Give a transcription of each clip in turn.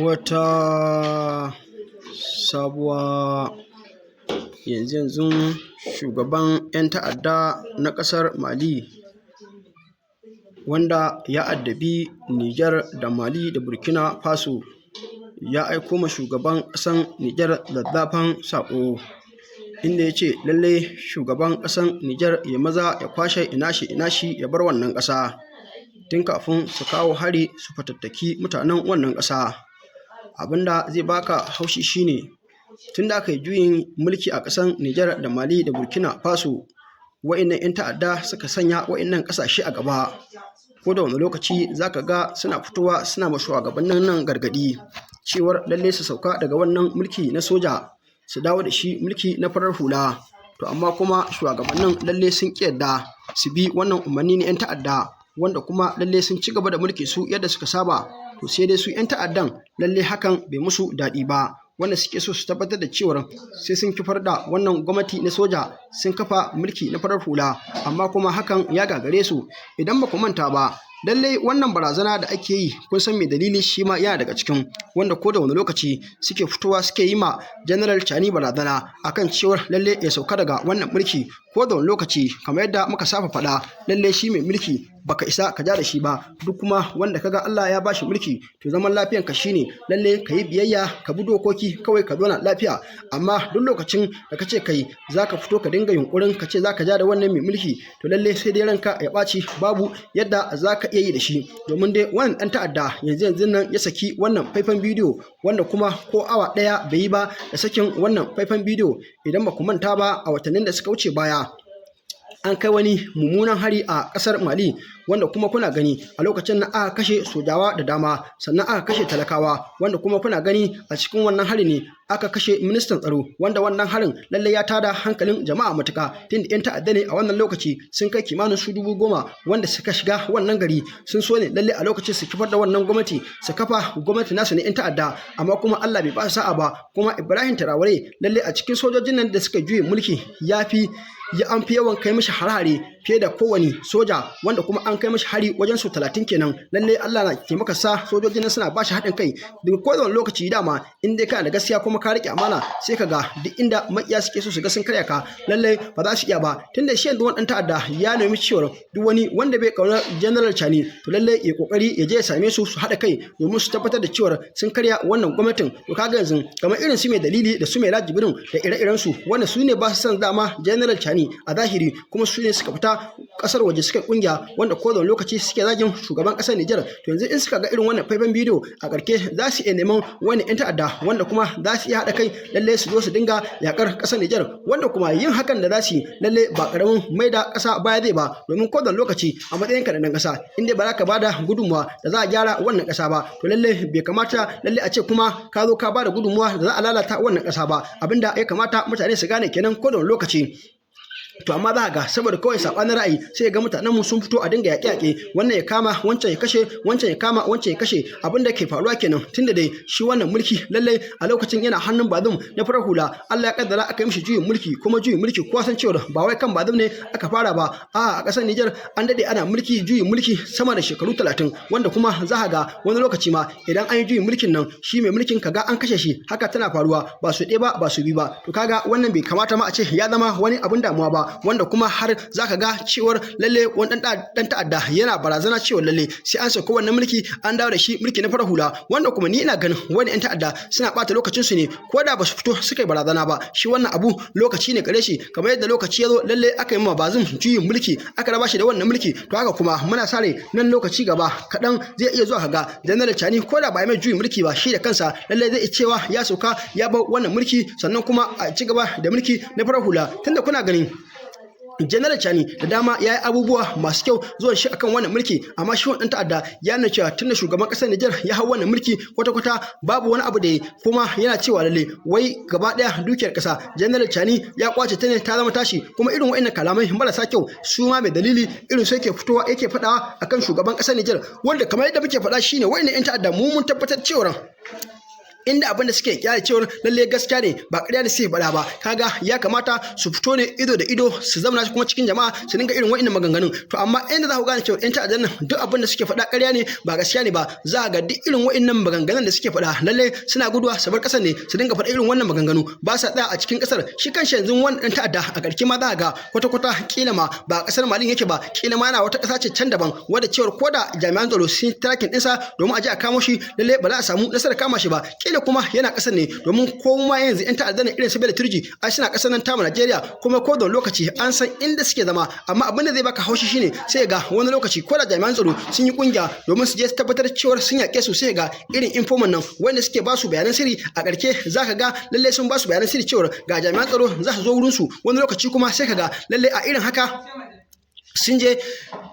Wata sabuwa. Yanzu-yanzun shugaban 'yan ta'adda na ƙasar Mali, wanda ya addabi Nijar da Mali da Burkina Faso, ya aiko ma shugaban ƙasar Nijar zazzafan saƙo, inda ya ce lallai shugaban ƙasar Nijar ya maza ya kwashe ina-shi ina-shi ya bar wannan ƙasa tun kafin su kawo hari su fatattaki mutanen wannan ƙasa. Abin da zai baka haushi shi ne, tun da aka yi juyin mulki a ƙasar Nijar da Mali da Burkina Faso, wa'innan 'yan ta'adda suka sanya wa'innan ƙasashe a gaba. Ko da wane lokaci za ka ga suna fitowa suna ma shugabannin nan gargaɗi cewar lallai su sauka daga wannan mulki na soja, su dawo da shi mulki na farar hula. To amma kuma shugabannin lallai sun ƙi yarda su bi wannan umarni na 'yan ta'adda, wanda kuma lallai sun ci gaba da mulkin su yadda suka saba. To sai dai su 'yan ta'addan lallai hakan bai musu daɗi ba, wanda suke so su tabbatar da cewar sai sun kifar da wannan gwamnati na soja, sun kafa mulki na farar hula, amma kuma hakan ya gagare su. Idan ba ku manta ba, lallai wannan barazana da ake yi, kun san mai dalili shi ma yana daga cikin wanda ko da wani lokaci suke fitowa suke yi ma General Chani barazana akan cewar lallai ya sauka daga wannan mulki. Ko da wani lokaci, kamar yadda muka saba faɗa, lallai shi mai mulki baka isa ka ja da shi ba. Duk kuma wanda kaga Allah ya bashi mulki, to zaman lafiyanka shine lallai ka yi biyayya, ka bi dokoki, kawai ka zauna lafiya. Amma duk lokacin da ka ce kai zaka fito ka dinga yunkurin ka ce zaka ja da wannan mai mulki, to lallai sai dai ranka ya ɓaci, babu yadda zaka iya yi da shi. Domin dai wannan ɗan ta'adda yanzu yanzun nan ya saki wannan faifan bidiyo, wanda kuma ko awa ɗaya bai yi ba da sakin wannan faifan bidiyo. Idan ba ku manta ba, a watannin da suka wuce baya an kai wani mummunan hari a ƙasar Mali, wanda kuma kuna gani a lokacin nan aka kashe sojawa da dama, sannan aka kashe talakawa, wanda kuma kuna gani a cikin wannan hari ne aka kashe ministan tsaro, wanda wannan harin lallai ya tada hankalin jama'a matuƙa, tunda 'yan ta'adda ne a wannan lokaci sun kai kimanin su 10,000 wanda suka shiga wannan gari. Sun so ne lallai a lokacin su kifar da wannan gwamnati, su kafa gwamnati nasu ne 'yan ta'adda, amma kuma Allah bai ba su sa'a ba. Kuma Ibrahim Traore lallai a cikin sojojin nan da suka juye mulki ya fi ya an fi yawan kai mishi hare-hare fiye da kowane soja, wanda kuma an kai mishi hari wajen su 30 kenan. Lalle Allah na taimaka sa sojojin nan suna bashi haɗin kai daga kowane lokaci. Dama in dai kana da gaskiya kuma ka rike amana, sai ka ga duk inda makiya suke so su ga sun karya ka, lalle ba za su iya ba. Tunda shi yanzu wani ɗan ta'adda ya nemi cewa duk wani wanda bai kaunar General Chani, to lalle ya kokari ya je ya same su, su haɗa kai domin su tabbatar da cewa sun karya wannan gwamnatin. To kaga yanzu kamar irin su mai dalili da su mai rajibirin da ire-iren su, wanda su ne ba su son dama General Chani a zahiri, kuma su ne suka fita kasar waje suka kungiya, wanda ko da lokaci suke zagin shugaban kasar Nijar. To yanzu in suka ga irin wannan faifan bidiyo, a karke za su iya neman wani yan ta'adda wanda kuma za su iya haɗa kai lalle su zo su dinga yakar kasar Nijar, wanda kuma yin hakan da za su yi lalle ba karamin mai da ƙasa baya zai ba. Domin ko da lokaci a matsayin ka da ɗan ƙasa, in dai ba za ka bada gudunmuwa da za a gyara wannan ƙasa ba, to lalle bai kamata lalle a ce kuma ka zo ka bada gudunmuwa da za a lalata wannan ƙasa ba. Abinda ya kamata mutane su gane kenan ko da lokaci. To amma za ga saboda kawai saɓanin ra'ayi, sai ga mutanen mu sun fito a dinga yaƙe-yaƙe, wannan ya kama wancan ya kashe, wancan ya kama wancan ya kashe. Abin da ke faruwa kenan. Tunda dai shi wannan mulki lallai a lokacin yana hannun Bazum na farar hula, Allah ya kaddara aka yi mishi juyin mulki. Kuma juyin mulki kowa san cewa ba wai kan Bazum ne aka fara ba. A ƙasar Nijar an dade ana mulki juyin mulki sama da shekaru 30, wanda kuma za ga wani lokaci ma idan an yi juyin mulkin nan, shi mai mulkin kaga an kashe shi. Haka tana faruwa ba su ɗaya ba, ba su bi ba. To kaga wannan bai kamata ma a ce ya zama wani abin damuwa ba, wanda kuma har zaka ga cewar lalle wani dan ta'adda yana barazana cewa lalle sai an sauka wannan mulki, an dawo da shi mulki na farar hula. Wanda kuma ni ina ganin wani yan ta'adda suna bata lokacin su ne, ko da ba su fito suka yi barazana ba. Shi wannan abu lokaci ne gare shi. Kamar yadda lokaci ya zo lalle aka yi ma Bazum juyin mulki, aka raba shi da wannan mulki, to haka kuma muna sare nan lokaci gaba kaɗan zai iya zuwa kaga Janar Chani, ko da ba mai juyin mulki ba, shi da kansa lalle zai iya cewa ya sauka ya bar wannan mulki, sannan kuma a ci gaba da mulki na farar hula. Tunda kuna ganin General Chani da dama ya yi abubuwa masu kyau zuwan shi akan wannan mulki, amma shi wannan ta'adda ya nuna cewa tunda shugaban ƙasar Nijar ya hau wannan mulki, kwata-kwata babu wani abu da ya. Kuma yana cewa lalle wai gaba ɗaya dukiyar ƙasa General Chani ya kwace ta ne, ta zama tashi. Kuma irin wa'annan kalamai marasa kyau su ma mai dalili irin su yake fitowa yake faɗawa akan shugaban ƙasar Nijar, wanda kamar yadda muke faɗa shine wa'annan 'yan ta'adda mu mun tabbatar cewa Inda abin da suke kyale cewar lalle gaskiya ne, ba ƙarya ne suke faɗa ba, kaga ya kamata su fito ne ido da ido, su zamana kuma cikin jama'a, su dinga irin wa'innan maganganun. To amma inda za ku gane cewa 'yan ta'addan nan duk abin da suke faɗa ƙarya ne, ba gaskiya ne ba, za ga duk irin wa'innan maganganun da suke faɗa, lalle suna guduwa su bar ƙasar ne su dinga faɗa irin wannan maganganu, ba sa tsaya a cikin ƙasar. Shi kanshi yanzu wannan ɗan ta'adda a ƙarshe ma za ga kwata-kwata kila ma ba ƙasar Malin yake ba, kila ma yana wata ƙasa ce can daban, wadda cewar ko da jami'an tsaro sun tracking ɗinsa domin a je a kamo shi, lalle ba za a samu nasarar kama shi ba. Kila kuma yana ƙasar ne, domin ko ma yanzu 'yan ta'adda ne irin su Bello Turji ai suna ƙasar nan tamu Najeriya, kuma ko da lokaci an san inda suke zama. Amma abin da zai baka haushi shine sai ga wani lokaci ko da jami'an tsaro sun yi kungiya domin su je su tabbatar cewar sun yaƙe su, sai ga irin informant nan wanda suke ba su bayanan sirri, a ƙarshe zaka ga lalle sun ba su bayanan sirri cewar ga jami'an tsaro za su zo wurin su. Wani lokaci kuma sai ka ga lalle a irin haka sun je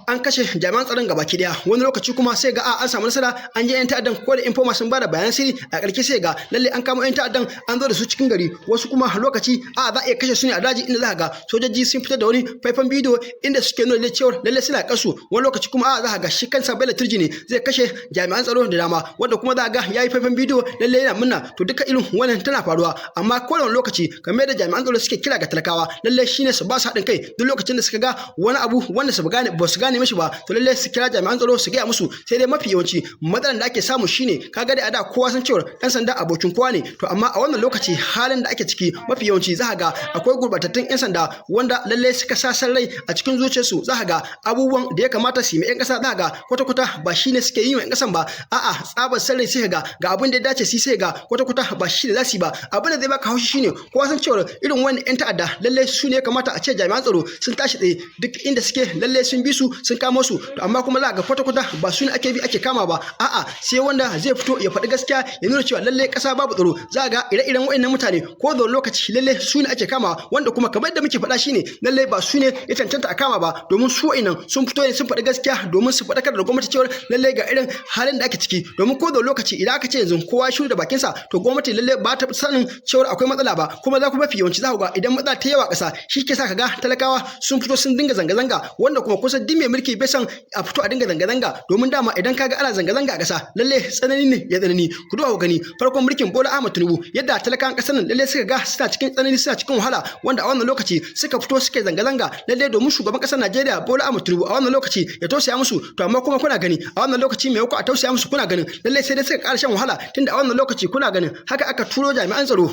an kashe jami'an tsaron gabaki daya. Wani lokaci kuma sai ga a an samu nasara, an je yan ta'addan, ko da informer sun bada bayanan sirri, a ƙarshe sai ga lalle an kamo yan ta'addan, an zo da su cikin gari. Wasu kuma lokaci a za a iya kashe su ne a daji, inda za ga sojoji sun fitar da wani faifan bidiyo inda suke nuna cewa lalle suna kasu. Wani lokaci kuma a za ga shi kansa Bello Turji ne zai kashe jami'an tsaro da dama, wanda kuma za ga yayi faifan bidiyo lalle yana murna. To duka irin wannan tana faruwa. Amma kowane lokaci, kamar yadda jami'an tsaro suke kira ga talakawa, lalle shine su ba su haɗin kai. Duk lokacin da suka ga wani abu wanda su gane ba su gane mishi ba, to lalle su kira jami'an tsaro su gaya musu. Sai dai mafi yawanci matsalar da ake samu shine, kaga dai a da kowa san cewa dan sanda abokin kowa ne. To amma a wannan lokaci, halin da ake ciki, mafi yawanci za ga akwai gurbatattun yan sanda wanda lalle suka sa san rai a cikin zuciyarsu. Za ga abubuwan da ya kamata su yi yan kasa, za ga kwata-kwata ba shine suke yi wa yan kasan ba. A'a, tsabar san rai, sai ga ga abin da ya dace su, sai ga kwata-kwata ba shi ne za su yi ba. Abin da zai baka haushi shine, kowa san cewa irin wannan yan ta'adda lalle su ne ya kamata a ce jami'an tsaro sun tashi tsaye, duk inda suke lalle sun bi su, sun kamo su. To amma kuma za ga kwata-kwata ba su ne ake bi ake kama ba. A'a, sai wanda zai fito ya faɗi gaskiya, ya nuna cewa lalle ƙasa babu tsaro, za ga ire-iren waɗannan mutane ko da lokaci lalle su ne ake kama. Wanda kuma kamar yadda muke faɗa shine, lalle ba su ne ya cancanta a kama ba, domin su waɗannan sun fito ne sun faɗi gaskiya domin su faɗakar da gwamnati cewa lalle ga irin halin da ake ciki. Domin ko da lokaci idan aka ce yanzu kowa shiru da bakinsa, to gwamnati lalle ba ta sanin cewa akwai matsala ba. Kuma za ku mafi yawanci za ku ga idan matsala ta yawa ƙasa, shi ke sa ka ga talakawa sun fito sun dinga zanga-zanga, wanda kuma kusan duk mai mulki bai san a fito a dinga zanga-zanga, domin dama idan ka ga ana zanga-zanga a ƙasa, lalle tsanani ne ya tsanani. Ku duba ku gani farkon mulkin Bola Ahmed Tinubu, yadda talakawan ƙasar nan lalle suka ga suna cikin tsanani, suna cikin wahala, wanda a wannan lokaci suka fito suka zanga-zanga lalle domin shugaban ƙasar Najeriya Bola Ahmed Tinubu a wannan lokaci ya tausaya musu. To amma kuma kuna gani a wannan lokaci, mai a tausaya musu, kuna ganin lalle sai dai suka ƙara shan wahala, tunda a wannan lokaci kuna ganin haka aka turo jami'an tsaro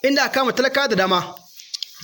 inda aka kama talakawa da dama,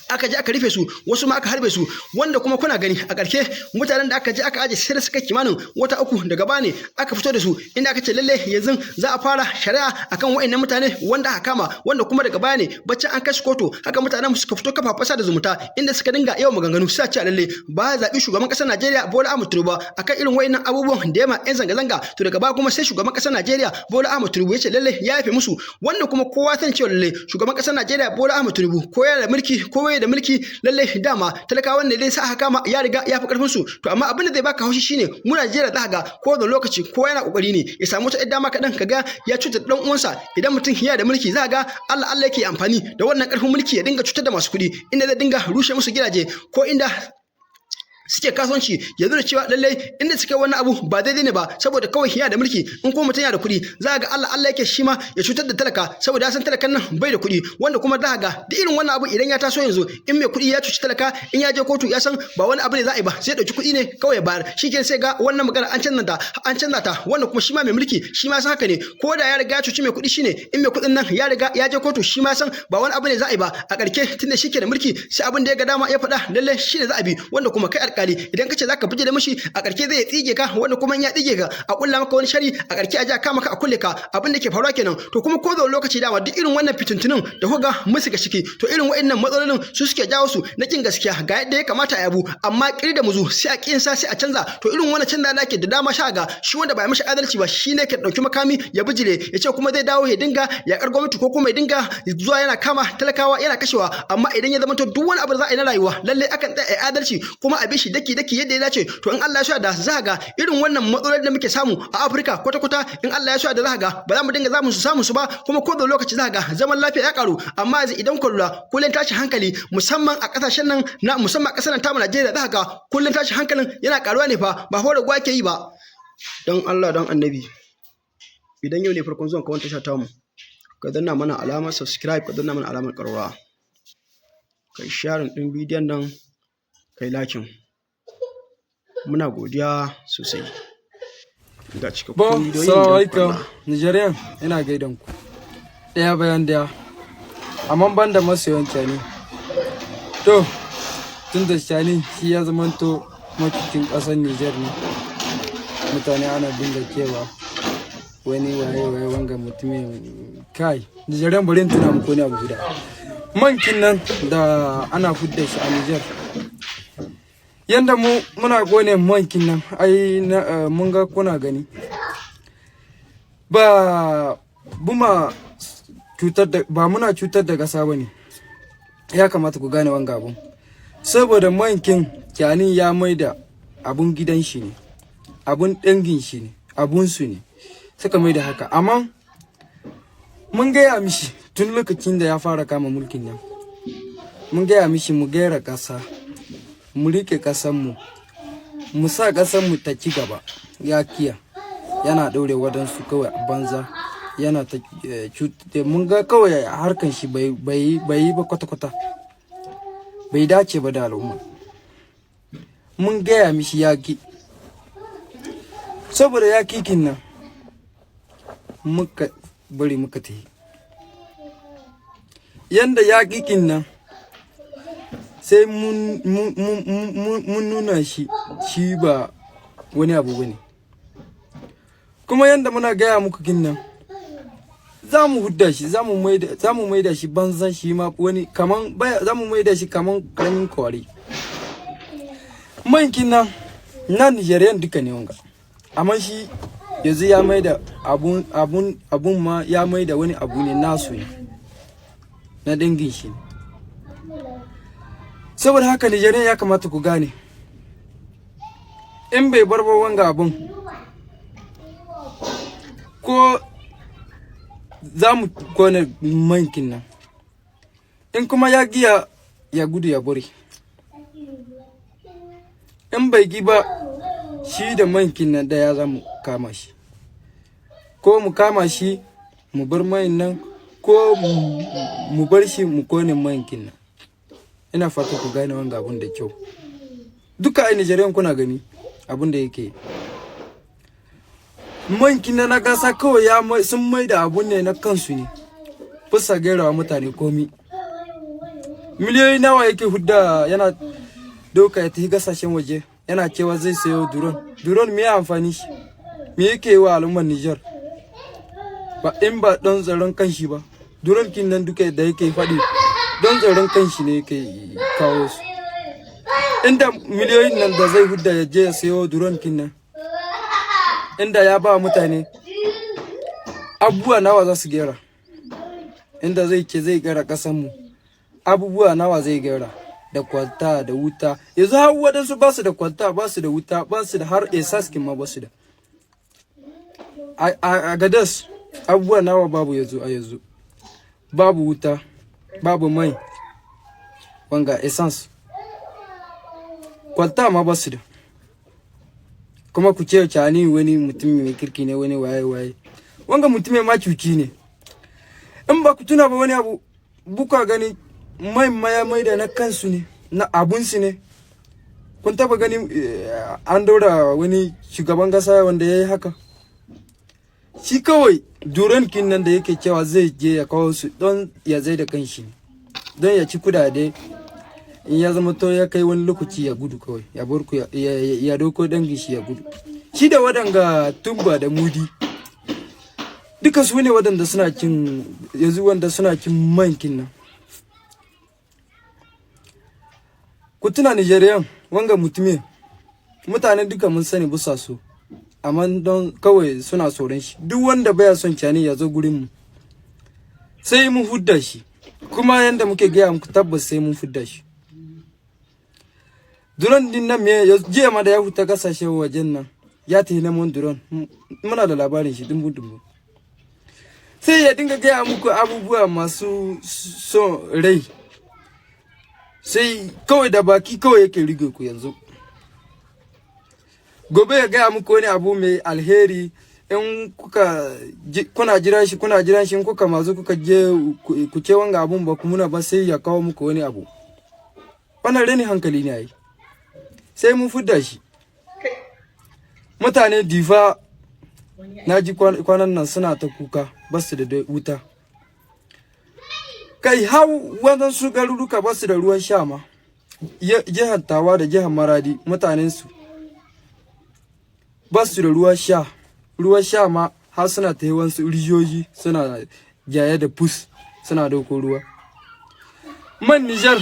aka je aka rufe su, wasu ma aka harbe su. Wanda kuma kuna gani a ƙarshe mutanen da aka je aka aje, sai da suka kimanin wata 3 daga bane aka fito da su, inda aka ce lalle yanzu za a fara shari'a akan wa'annan mutane wanda aka kama. Wanda kuma daga baya ne baccin an kai su kotu, haka mutanen suka fito kafafen sada zumunta inda suka dinga yawan maganganu, suna cewa lalle ba zaɓi shugaban ƙasar Najeriya Bola Ahmed Tinubu akan irin wa'annan abubuwan da ya ma 'yan zanga-zanga. To daga baya kuma sai shugaban ƙasar Najeriya Bola Ahmed Tinubu ya ce lalle ya yafe musu, wanda kuma kowa san cewa lalle shugaban ƙasar Najeriya Bola Ahmed Tinubu ko yana da mulki ko bai da mulki, lalle dama talakawan ne dai sa aka kama, ya riga ya fi karfin su. To amma abin da zai baka haushi shine, mu Najeriya za ga ko da lokaci kowa yana kokari ne ya samu wata dama kaɗan, kaga ya cutar dan uwansa. Idan mutum yana da mulki, za ga Allah Allah yake amfani da wannan karfin mulki ya dinga cutar da masu kuɗi, inda zai dinga rushe musu gidaje ko inda suke kasuwanci, ya nuna cewa lallai inda suka yi wannan abu ba daidai ne ba, saboda kawai yana da mulki. In kuma mutum yana da kuɗi, za ga Allah Allah yake shi ma ya cutar da talaka, saboda ya san talakan nan bai da kuɗi. Wanda kuma za ga duk irin wannan abu idan ya taso yanzu, in mai kuɗi ya cuci talaka, in ya je kotu, ya san ba wani abu ne za a yi ba, sai ɗauki kuɗi ne kawai ya bayar, shikenan sai ga wannan magana an canza ta, an canza ta. Wanda kuma shi ma mai mulki shi ma san haka ne, ko da ya riga ya cuci mai kuɗi, shine in mai kuɗin nan ya riga ya je kotu, shi ma san ba wani abu ne za a yi ba. A ƙarshe tunda shi ke da mulki, sai abin da ya ga dama ya faɗa, lallai shi ne za a bi. Wanda kuma kai alƙali, idan kace zaka bijire mishi, a ƙarshe zai tsige ka, wanda kuma in ya tsige ka, a kulla maka wani shari, a ƙarshe a ja kama ka a kulle ka. Abin da ke faruwa kenan. To kuma ko da lokaci dama duk irin wannan fitintunin da kuka mun shiga ciki, to irin wa'annan matsalolin su suke jawo su, na kin gaskiya. Ga yadda ya kamata a yabu, amma kiri da muzu sai a kin sa, sai a canza. To irin wannan canza da ake da dama, sha ga shi wanda ba ya mishi adalci ba, shi ne ke dauki makami ya bijire, ya ce kuma zai dawo ya dinga yakar gwamnati, ko kuma ya dinga zuwa yana kama talakawa yana kashewa. Amma idan ya zama to duk wani abu da za a yi na rayuwa, lalle akan tsaya a adalci kuma a bi shi daki daki yadda ya dace, to in Allah ya so da za ga irin wannan matsalolin da muke samu a Afirka kwata kwata, in Allah ya so da za ga ba za mu dinga samun su samu su ba. Kuma ko da lokaci za ga zaman lafiya ya karu. Amma yanzu idan ku lura, kullun tashi hankali, musamman a kasashen nan na, musamman a kasar nan tamu Najeriya, za ga kullun tashi hankalin yana karuwa ne fa, ba fa raguwa yake yi ba. Don Allah, don Annabi. Idan yau ne farkon zuwan ka wannan tasha tamu, ka danna mana alamar subscribe, ka danna mana alamar ƙararrawa, ka yi sharing ɗin bidiyon nan, ka yi liking. Muna godiya sosai. Ga cikakkun Bon, bidiyoyin salamu da alaikum. Nigerian, ina gaidan ku. Ɗaya bayan ɗaya. Amma ban da masoyan Cani. To, tun da Cani shi ya zamanto macucin ƙasar Niger ne. Mutane ana dinga cewa wani waye waye wanga mutumin kai. Nigerian, bari in tuna muku wani abu guda. Mankin nan da ana fidda shi a Niger. Yanda mu muna gone mankin nan, ai mun ga kuna gani. Ba buma cutar da ba, muna cutar da ƙasa bane. Ya kamata ku gane wanga abun, saboda mankin Kyani ya maida abun gidan shi ne, abun dangin shi ne, abun su ne suka maida haka. Amma mun gaya mishi tun lokacin da ya fara kama mulkin nan, mun gaya mishi mu gyara ƙasa, mu rike ƙasanmu, mu sa ƙasanmu ta ci gaba. Ya kiya, yana ɗaure waɗansu kawai a banza, yana ta mun ga kawai harkan shi bai yi ba kwata-kwata, bai dace ba da al'umma. Mun gaya mishi, ya ki. Saboda ya kikin nan, muka bari muka tafi. Yanda ya kikin nan, sai mun nuna shi shi ba wani abu bane. Kuma yanda muna gaya muku kin nan, za mu hudda shi, za mu maida shi banzan shi ma wani kaman za mu maida shi kaman karamin kwari. Mankin nan na Nigerian duka ne wanga, amma shi yanzu ya maida abun abun abun ma ya maida wani abu ne nasu ne, na dangin shi ne. Saboda haka Nigerian, ya kamata ku gane, in bai bar ba wanga abun, ko za mu kone mankin nan. In kuma ya giya, ya gudu ya bari. In bai gi ba, shi da mankin nan daya za mu kama shi, ko mu kama shi mu bar mayin nan, ko mu bar shi mu kone mankin nan. Ina fata ku gane wanga abun da kyau duka. A Nigerian, kuna gani abun da yake mankin na gasa kawai ya sun mai da abun ne na kansu ne, fusa gairawa mutane komi. Miliyoyi nawa yake hudda, yana doka ya tafi kasashen waje, yana cewa zai sayo drone. Drone me amfani shi? Me yake yi wa al'ummar Niger ba in ba don tsaron kanshi ba? Drone kin nan duka da yake faɗi, don tsaron kanshi ne yake kawo su. Inda miliyoyin nan da zai hudda ya je ya sayo drone kin nan, inda ya ba mutane, abubuwa nawa za su gera? Inda zai ce zai gera kasanmu, abubuwa nawa zai gera? Da kwalta, da wuta. Yanzu har waɗansu ba su da kwalta, ba su da wuta, ba su da har esaskin ma ba su da. A Gadas abubuwa nawa babu yanzu? A yanzu babu wuta, babu mai wanga essence, kwalta ma ba su da. Kuma ku ce Cani wani mutum mai kirki ne, wani waye waye. Wanga mutum ma cuci ne. In ba ku tuna ba wani abu, buka gani mai maya mai da na kansu ne, na abunsu ne. Kun taba gani an daura wani shugaban kasa wanda ya yi haka? Shi kawai drone kin nan da yake cewa zai je ya kawo su, don ya zai da kanshi, don ya ci kudade. In ya zama to ya kai wani lokaci, ya gudu kawai, ya bar ku, ya doko dangin shi ya gudu. Shi da waɗanga Tumba da Mudi duka su ne waɗanda suna cin yanzu, wanda suna cin mankin nan. Ku tuna Nigerian, wanga mutumin mutane duka mun sani busa su, amma don kawai suna tsoron shi. Duk wanda baya son Cani ya zo gurin mu, sai mun hudda shi. Kuma yanda muke gaya muku, tabbas sai mun fudda shi. Drone din nan me jiya ma da ya huta kasashen wajen nan, ya tafi neman drone, muna da labarin shi dumbu dumbu. Sai ya dinga gaya muku abubuwa masu son rai, sai kawai da baki kawai yake rige ku. Yanzu gobe ya gaya muku wani abu mai alheri. In kuka kuna jira shi, kuna jira shi, in kuka mazu kuka je ku ce wanga abun ba ku muna ba, sai ya kawo muku wani abu. Wannan reni hankali ne ai. Sai mun fidda shi. Mutane Difa na ji kwanan nan suna ta kuka, ba su da wuta. Kai, har waɗansu garuruka ba su da ruwan sha ma. Jihar Tawa da jihar Maradi, mutanensu ba su da ruwan sha. Ruwan sha ma har suna ta wasu rijiyoyi, suna jaye da fus suna dauko ruwa. Man Nijar,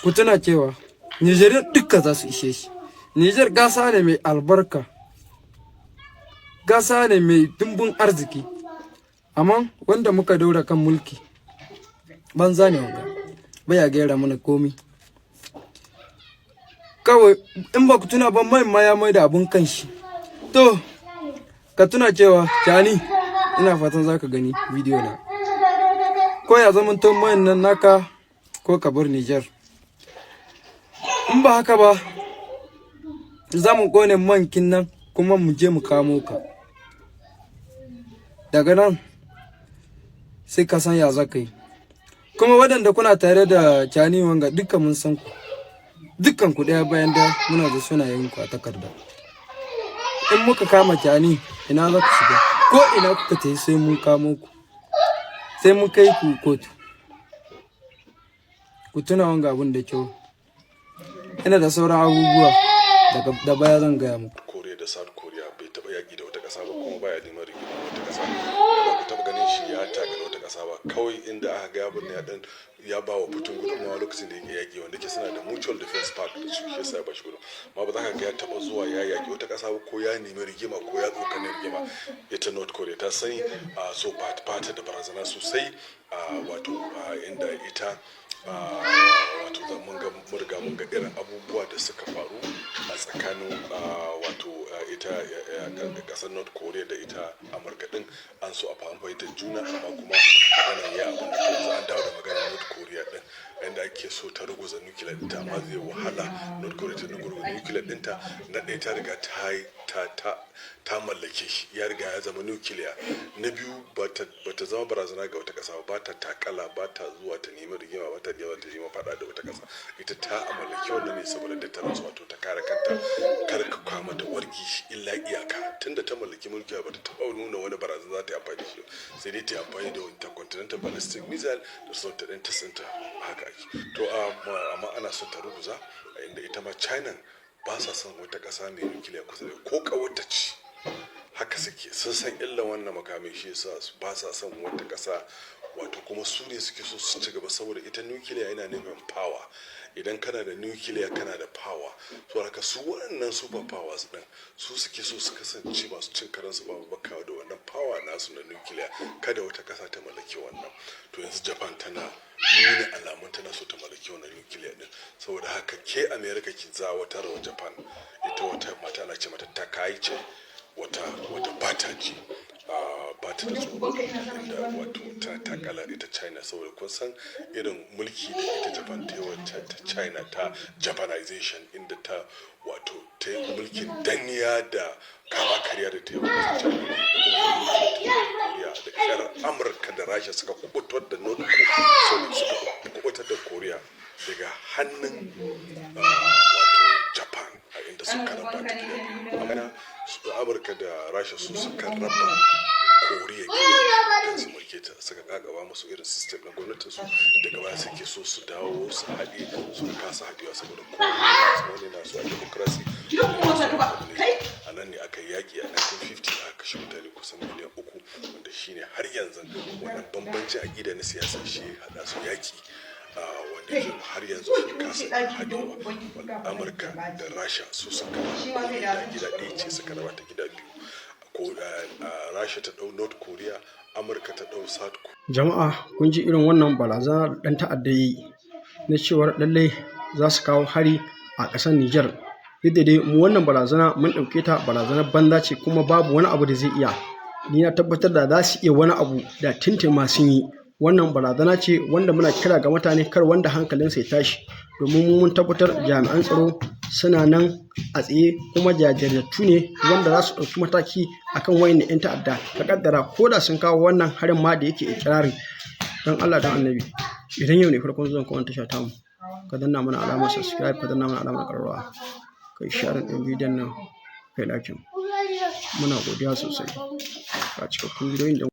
ku tuna cewa Nijar duka za su ishe shi. Nijar gasa ne mai albarka, gasa ne mai dimbin arziki, amma wanda muka daura kan mulki banza ne, wanga baya gera mana komi. Kawai in ba ku tuna ba, mai ma ya mai da abun kanshi. To, ka tuna cewa Tchiani, ina fatan za ka gani bidiyo na, ko ya zama to mai nan naka ko ka bar Nijar. In ba haka ba, za mu kone mankin nan kuma mu je mu kamo ka. Daga nan sai ka san ya za ka yi. Kuma waɗanda kuna tare da Tchiani wanga, dukkan mun san ku, dukkan ku ɗaya bayan da muna da sunayen ku a takarda. In muka kama Tchiani, ina za ku shiga? Ko ina kuka tafi, sai mun kamo ku, sai mun kai ku kotu. Ku tuna wanga abun da kyau. Ina da sauran abubuwa daga da baya zan gaya muku. Korea da South Korea bai taba yaki da wata kasa ba, kuma baya neman rigima da wata kasa. Ba ku taba ganin shi ya taka da wata kasa ba. Kawai inda aka ga ya ya dan ya ba wa Putin gudunmawa lokacin da yake yaki, wanda ke suna da mutual defense pact da su, shi yasa ya ba shi gudun. Amma ba za ka ga ya taba zuwa ya yaki wata kasa ba, ko ya nemi rigima, ko ya tsokane rigima. Ita North Korea ta sani, so ba ta da barazana sosai, wato inda ita wato mun ga mun riga mun ga irin abubuwa da suka faru a tsakanin wato ita kasar North Korea da ita Amurka din. An so a fahimtar juna, amma kuma maganar ya abin da yanzu an dawo da maganar North Korea din, inda ake so ta ruguza nuclear ɗinta. Amma zai wahala North Korea ta ruguza nuclear ɗinta. Na ɗaya, ta riga ta ta ta mallake shi, ya riga ya zama nuclear. Na biyu, ba ta zama barazana ga wata ƙasa ba, ta takala, ba ta zuwa ta nemi rigima, ba ta zuwa ta nemi faɗa da wata ƙasa. Ita ta mallaki wannan ne saboda deterrence, wato ta kare kanta, kar ka kama ta wargi illa iyaka. Tunda ta mallaki mulki, ba ta taɓa nuna wani barazana za ta yi amfani da shi, sai dai ta yi amfani da intercontinental ballistic missile da sau ta ɗan tasinta. Haka ake. To, amma ana son ta ruguza, inda ita ma China ba sa son wata ƙasa mai nukiliya kusa da ko ƙawarta ce. Haka suke, sun san illan wannan makamai, shi yasa ba sa son wata ƙasa. Wato kuma su ne suke so su ci gaba, saboda ita nukiliya yana nufin power. Idan kana da nukiliya, kana da power. So haka su waɗannan super powers din, su suke so su kasance masu cin karansu babu baka da wannan power nasu na nukiliya, kada wata ƙasa ta mallaki wannan. To, yanzu Japan tana nuna alamun tana so ta mallaki wannan nukiliya din. Saboda haka ke America, ki za wata rawa Japan. Ita wata mata ana ce mata Takaichi, wata bata ji, ba ta da tsoro, inda wato ta takala ita China, saboda kun san irin mulki da ita Japan ta yi ta China, ta Japanization, inda ta wato ta yi mulkin danniya da kama karya da ta yi wa ƙasar China, da kuma mulkin ta Korea. Da kyar Amurka da Rasha suka kubutar da North Korea, suka kubutar da Korea daga hannun wato Japan, a inda suka raba ta gida biyu. Amma Amurka da Rasha su suka raba Koriya gida don su mulke ta, suka kakaba musu irin system na gwamnatin su. Daga baya suke so su dawo su haɗe, suka kasa haɗewa, saboda kowa wani na so a democracy. A nan ne aka yi yaƙi a 1950, aka kashe mutane kusan miliyan 3, wanda shine har yanzu wannan bambancin aƙida na siyasa shi haɗa su yaƙi, wanda ke har yanzu sun kasa haɗewa. Amurka da Rasha su suka raba gida ɗaya ce, suka raba ta gida biyu, ko Rasha ta ɗau North Korea, Amurka ta ɗau South Korea. Jama'a, kun ji irin wannan barazana da ɗan ta'adda ya yi na cewar lallai za su kawo hari a ƙasar Nijar. Duk da dai mu wannan barazana mun ɗauke ta barazanar banza ce, kuma babu wani abu da zai iya. Ni na tabbatar da za su iya wani abu da tuntuni ma sun yi. Wannan barazana ce wanda muna kira ga mutane, kar wanda hankalinsa ya tashi, domin mun tabbatar jami'an tsaro suna nan a tsaye kuma jajirtattu ne wanda za su ɗauki mataki akan wayannan 'yan ta'adda. Ka kaddara ko da sun kawo wannan harin ma da yake ikirarin. Don Allah don Annabi, idan yau ne farkon zuwan ka wannan tasha tamu, ka danna mana alamar subscribe, ka danna mana alamar ƙararrawa, kai share ɗin bidiyon nan, kai like. Muna godiya sosai. Ga cikakkun bidiyoyin da